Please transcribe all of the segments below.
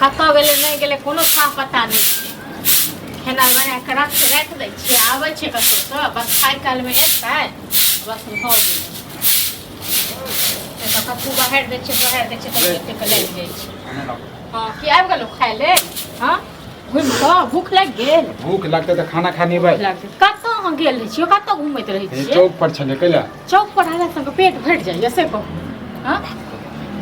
कतऽ गेलै नहि गेलै कोनो साफ पता नहि छै। खेनाइ बना कऽ राखि दै छियै, आबै छै कतहुसँ, बस खाय कालमे एतै, बस भऽ गेलै। एतऽ कतहु बहारि दै छियै, बहारि दै छियै तऽ एतेक लागि जाइ छै। हँ की आबि गेलहुँ खाय लेल? हँ घुमि कऽ भूख लागि गेल? भूख लगतै तऽ खाना खा नेबै। भूख लागि गेल। कतऽ अहाँ गेल रहै छियै? कतऽ घुमैत रहै छियै? चौक पर छलै। कैला? चौक पर रहला से पेट भरि जाइए से कहू? हँ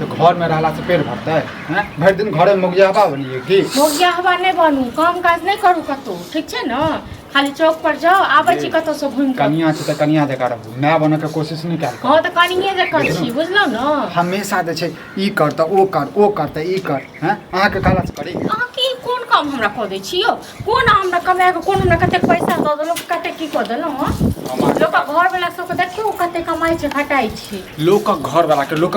तऽ घरमे रहला से पेट भरतै? हैं, भरि दिन घरे मोगिया हवा बनिए की? मोगिया हवा नहि बनू, काम काज नहि करू कतहु, ठीक छै ने? खाली चौक पर जाउ, आबै छी कतहु से घुमि कऽ। कनिया छै तऽ कनिया जकाँ रहू, माय बनऽके कोशिश नहि कयल करू। हँ तऽ कनिये जकाँ छी, बुझलहुँ ने? हमेशा जे छै ई कर तऽ ओ कर, ओ कर तऽ ई कर। हैं, अहाँके कहला से करी? अहाँ की कोन काम हमरा कऽ दै छी यौ? कोन अहाँ हमरा कमाए कऽ, कोन हमरा कतेक पैसा दऽ देलहुँ, कतेक की कऽ देलहुँ? हँ, लोकक घरवला सबके देखियौ कतेक कमाइ छै, खटाइ छै। लोकक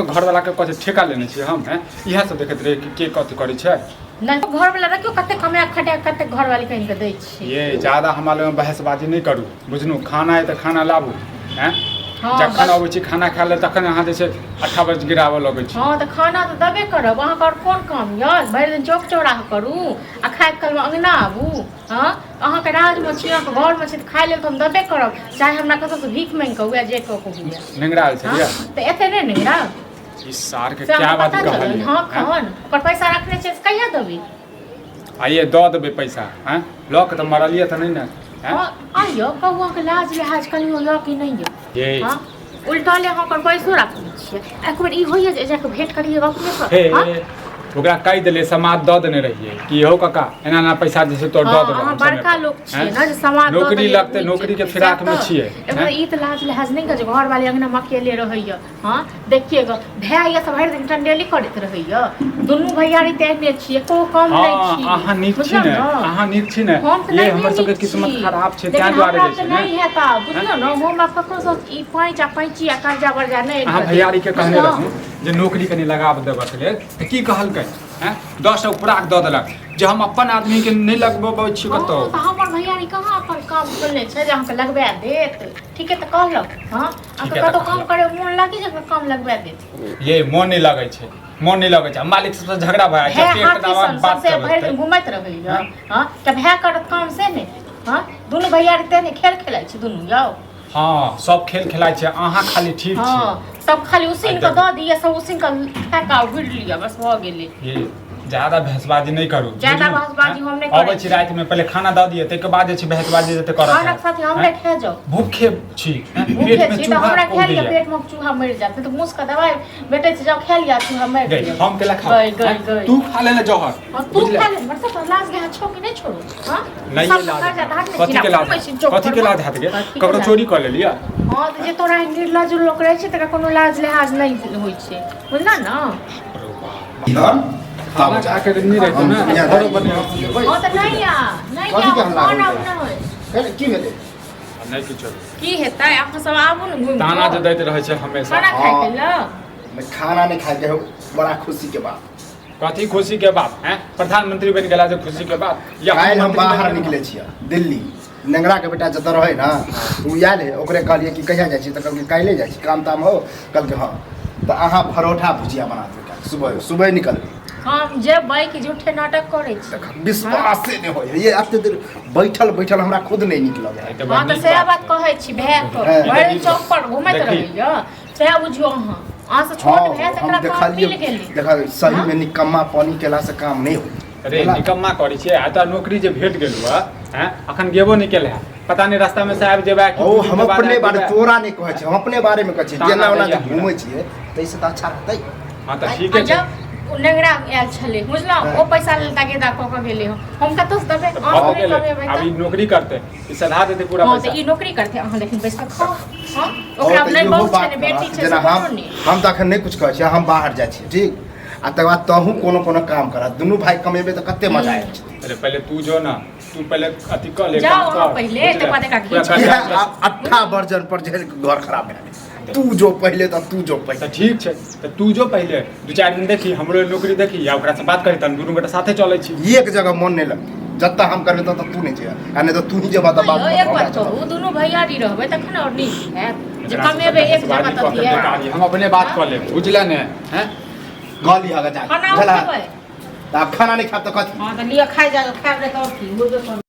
घरवला के कथी ठेका लेने छियै हम? हैं, इएह सब देखैत रही कि के कथी करै छै। नहि, घरवला देखियौ कतेक कमाए खटाए कतेक घरवाली कनि कऽ दै छै। ये ज्यादा हमरा लग बहसबाजी नहि करू, बुझलहुँ? खाना है तऽ खाना लाबू। हैं? हँ। जखन बस। अबै छी खाना खाय लए तखन अहाँ जे छै अट्ठा बज गिराबऽ लगै छी। हँ तऽ खाना तऽ देबे करब अहाँके, आओर कोन काम यऽ? भरि दिन चौक चौराहा करू आ खाय कालमे अङ्गना आबू। हँ, अहाँके राजमे छी, अहाँके घरमे छी, तऽ खाय लेल तऽ हम देबे करब, चाहे हमरा कतौसँ भीख माँगि कऽ हुए, जे कऽ के हुए। नेंगरा छै। हँ ये तऽ एते नहि नेंगरा। ई सार के से क्या हमरा बात पता चलल। कहलियै? हँ। हैं? खन ओकर पैसा रखने छियै से कहिया देबै? आइए दऽ देबै पैसा। हैं, लऽ कऽ तऽ मरलियै तऽ नहि ने? हैं? हँ, आइयो कहू, अहाँके लाज लिहाज कनियो यऽ कि नहि यऽ? ये। हँ, उल्टा ले अहाँ ओकर पैसो रखने छियै। एक बेर ई होइए जे जाकऽ भेँट करियै अपनेसँ? हे। हँ। ओकरा कहि देलियै, समाद दऽ देने रहियै कि हौ काका, एना एना पैसा जे छै तोर दऽ हँ देबौ अहाँ हम समय बड़का पर। लोक छियै हैं? ने जे समाज दऽ नौकरी देलियै लगतै, नीक नौकरी के जेतै। फिराक मे सएह तऽ। छियै। एगो हैं? ई तऽ लाज लिहाज नहि करै छै, घरवाली अङ्गनामे अकेले रहैए। हँ देखिए गऽ, भाय यऽ से भरि दिन टंडेली करैत रहैए। दुनू भैयारी तऽ एहने छियै, एको कम नहि हँ छी। अहाँ नीक छी बुझलहुँ ने? ने? अहाँ नीक छी ने? हम तऽ ये नहिये हमर सबके नीक किस्मत छी। खराब छै, लेकिन ताहि दुआरे हमरा जे तऽ छै ने। नहि हैत आब, बुझलहुँ ने? हम आब ककरोसँ ई पैंच आ पैंची आ कर्जा वर्जा नहि अहाँ करबै। भैयारी के कहने बुझलहुँ? रहूँ जे नौकरी कनि लगाब देबक लेल, तऽ की कहलकै? हैं, 10 टा उपराग दऽ देलक जे हम अपन आदमी के नहि लगबबै छी हँ कतहु। तऽ हमर भैयारी कहाँ अपन काम खोलने छै जे अहाँके लगबा देत? ठीके तऽ कहलक। हँ, अहाँके ठीके तऽ कतहु काम कहलक। करे मोन लागी जे काम लगबा देत? ये मोन नहि लगै छै, मोन नहि लगै छै। मालिक सबसँ झगड़ा भए जाइ भाय छै, पेट हाथी दाबा सन बात सबसे भरि करतै। दिन घुमैत रहैया। हँ? हँ तऽ भाय करत काम से ने? हँ, दुनू भैयारी ते ने खेल खेलाइ छै दुनू यौ। हँ, सब खेल खेलाइ छै, अहाँ खाली ठीक छी। हँ, सब खाली उसीन कऽ दऽ दिअ, सब उसीन कऽ खा कऽ घुरि लिअ, बस भऽ गेलै। ये ज्यादा बहसबाजी नहि करू, ज्यादा बुझलहुँ? बहसबाजी हँ? हम नहि करै अबै छी छी। रातिमे, पहिले खाना दऽ दिअ, ताहिके बाद जे छै बहसबाजी जते करऽ खानाके साथे हमरे खा जाउ। भूखे छी, हँ? भूखे पेटमे छी तऽ चूहा हमरा खा लिअ, कूदैए। पेटमे चूहा मरि जायत। नहि तऽ मूसके दवाइ भेटै छै, जाउ खा लिअ, चूहा मरि गई जायत। हम केला खाउ? गई गई हँ? गई। तू खा लेने जहर। हँ, तू बुझले? खा ले। मरसा तो लाज गया छो कि नहि छोड़ू? हँ, नहि सब लाज कर्जा धार नहि कथी के छी, लाज? घुमै छी चौक कथी के परमे। लाज हैत गे? कथी के ककरो लाज? चोरी कऽ लेलियै? हँ तऽ जे तोरा निर्लज लोक रहै छै तकरा कोनो लाज लिहाज नहि होइ छै, बुझल ने? धन खाना खा के नहि रहतौ हम ने दुनिया घरो बने। हँ तऽ नहि आ नहि कथी के आ हल्ला खाना होइत नहि है? की भेलै? नहि किछो। की हेतै? अहाँ सब आबू ने घुमि ताना कऽ। जे दैत रहै छै हमेशा। खाना खाय के लऽ। नहि, खाना नहि खायके हो, बड़ा खुशी के बात। कथी खुशी के बात? हैं, प्रधानमंत्री बनि गेला जे खुशी के बात या काल्हि हम मंत्री बनि बाहर गेला? निकले छियै दिल्ली। नेंगरा के बेटा जतऽ रहै ने, ओ आयल है। ओकरे कहलियै कि कहिया जाइ छी, तऽ कहलकै काल्हि जाइ छी। काम ताम हो? कहलकै हँ। तऽ अहाँ परोठा भुजिया बना देबै काल्हि सुबह सुबह निकलबै। हम जेबै कि झूठे नाटक करै छी? विश्वासे नहि होइ ये, एते देर बैठल बैठल हमरा खुद नहि नीक लगै। ई तऽ बड़ हँ तऽ नीक सएह बात बात छै। कहै छी भाय के। हँ। भरि दिन चौक पर घुमैत देखी। रहैया, सएह बुझियौ। अहाँ अहाँसँ छोट हँ भाय हम तकरा काम देखलियै मिल गेलै। देखलियै, सहीमे निकम्मा पानी केलासँ काम नहि होइ। अरे निकम्मा करै छियै आ तोरा नौकरी जे भेट गेलौ हँ? हैं, अखन गेबो नहि केले है, पता नहि रास्ता में से आबि जेबै कि ओ दू दिन हम के बाद अपने आबि बारे जेबै। तोरा नहि कहै छी, हम अपने बारे मे कहै छी। ताना जेना ओना जे दैया हमरा। घूमै छियै ताहिसँ तऽ अच्छा रहतै। हँ तऽ आ ठीके छै। जब ओ नेंगरा आयल छलै, बुझलहुँ? हँ। ओ पैसा लेल तगेदा कऽ कऽ गेलै हँ। हम कतऽसँ देबै? तऽ अहाँ भऽ नहि गेलै। कमेबै आब तऽ ई नौकरी करतै, ई सधा देतै पूरा हँ पैसा। तऽ ई नौकरी करतै, अहाँ लेकिन बैस कऽ खाउ। हँ, और ओकरा तऽ नहि इहो बहु छै बात ने बेटी करत, छै जेना से हम कोनो नहि। हम तऽ अखन नहि कुछ कहै छियै, हम बाहर जाइ छियै, ठीक? आ तकर बाद तहूँ कोनो कोनो काम करह, दुनू भाय कमेबै तऽ कते मजा आबि जेतै। अरे पहिले तू जो ना, तू पहिले अथी कऽ ले, जाउ काम अहाँ कर, पहिले, बुझले? तकर बाद एकरा पूरा घीच कर्जा इएह उर्जा- अट्ठा वर्जन पर जे घर खराब भए गेल, तू जो पहिले तऽ तू जो तऽ पहिले। ठीक छै, तऽ तू जो पहिले, दू चारि दिन देखी, हमरो नौकरी देखी या ओकरासँ बात करी, तहन दुनू गोटा साथे चलै छी। एक जगह मन नहि लगतै, जतऽ हम करबै ततऽ तू नहि जेबह, आ नहि तऽ तू ही जेबह तऽ बात यौ, एक खतम, बात हमरा चलऽ। कहू, दुनू भैयारी रहबै तखन आओर नीक हैत जे एकरा से कमेबै एक बहसबाजी जगह तऽ कऽ के अथी हैत। बेकारी, हम अपने बात कऽ लेब, बुझले ने? हैं। कऽ लिहऽ जा। खाना बुझलह? खेबै। तऽ आब खाना नहि खायब तऽ कथी? हँ, तऽ लिअ, खाइ जाउ, खायब नहि तऽ आओर की होबे करत।